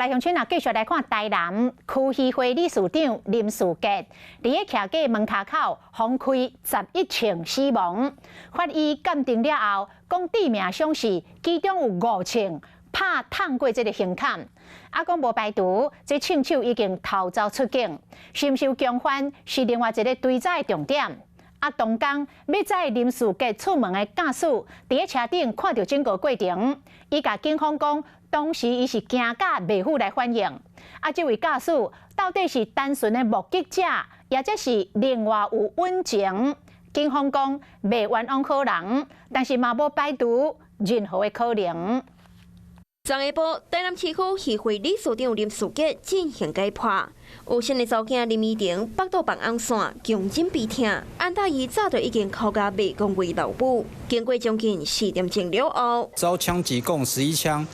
來鄉親啊，繼續來看台南區漁會理事長林士傑，佇咧徛架門跤口封開11槍死亡。法醫鑑定了後，講致命傷是其中有五槍拍燙過這个胸坎。啊，講無排除這槍手已經逃走出境，是毋是有共犯是另外一个追查的重點。啊，當工欲載林士傑出門的駕駛，佇咧車頂看著整個過程，伊共警方講，當時伊是驚甲袂赴來反應。啊，這位駕駛到底是單純的目擊者，抑者是另外有隱情？警方講袂冤枉好人，但是嘛無排除任何的可能。昨下晡，台南市區漁會理事長林士傑進行解剖，有身的查某囝林依婷腹肚放紅線，強忍悲痛，按到伊早就已經哭甲袂講話老母。經過將近4點鐘了後，遭槍擊共11槍。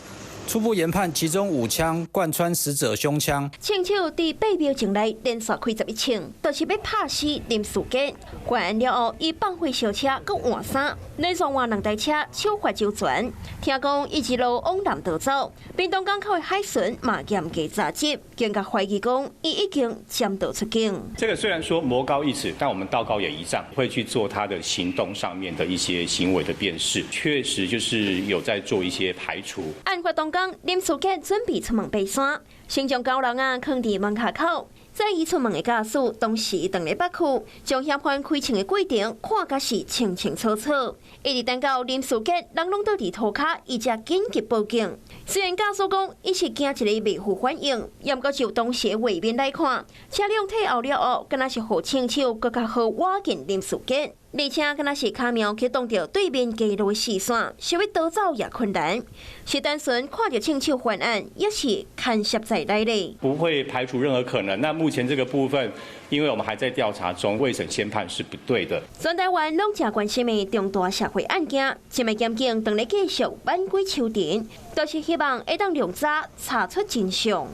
初步研判，其中五槍貫穿死者胸腔。槍手佇8秒鐘內連續開11槍，就是欲拍死林士傑。犯案了後，伊放火燒車，閣換衫，連續換兩台車，手法周全。聽講伊一路往南逃走，屏東港口的海巡嘛嚴格查緝，更加懷疑講伊已經潛逃出境。這個雖然說魔高一尺，但我們道高也一丈，會去做他的行動上面的一些行為的辨識，確實就是有在做一些排除。案發當工，林士傑準備出門爬山，先將狗籠仔囥佇門跤口。載伊出門的駕駛當時佇咧北區，將嫌犯開槍的過程看甲是清清楚楚。一直等到林士傑人攏倒佇塗跤，伊才緊急報警。雖然駕駛講伊是驚一个袂赴反應，毋過就當時的畫面來看，車輛退後了後，敢若是予槍手閣較好倚近林士傑。而且敢若是跤苗去擋著對面街路的視線，想欲逃走也困難。是單純看著槍手犯案，抑是牽涉在內咧？不會排除任何可能。那目前這個部分，因為我們還在調查中，未審先判是不對的。全台灣攏誠關心的重大社會案件，這擺檢警當咧繼續挽回秋田，都是希望會當量早查出真相。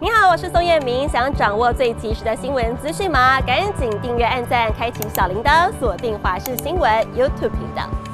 你好，我是宋燕明。想掌握最及時的新聞資訊嗎？趕緊訂閱、按讚、開啟小鈴鐺，鎖定華視新聞 YouTube 頻道。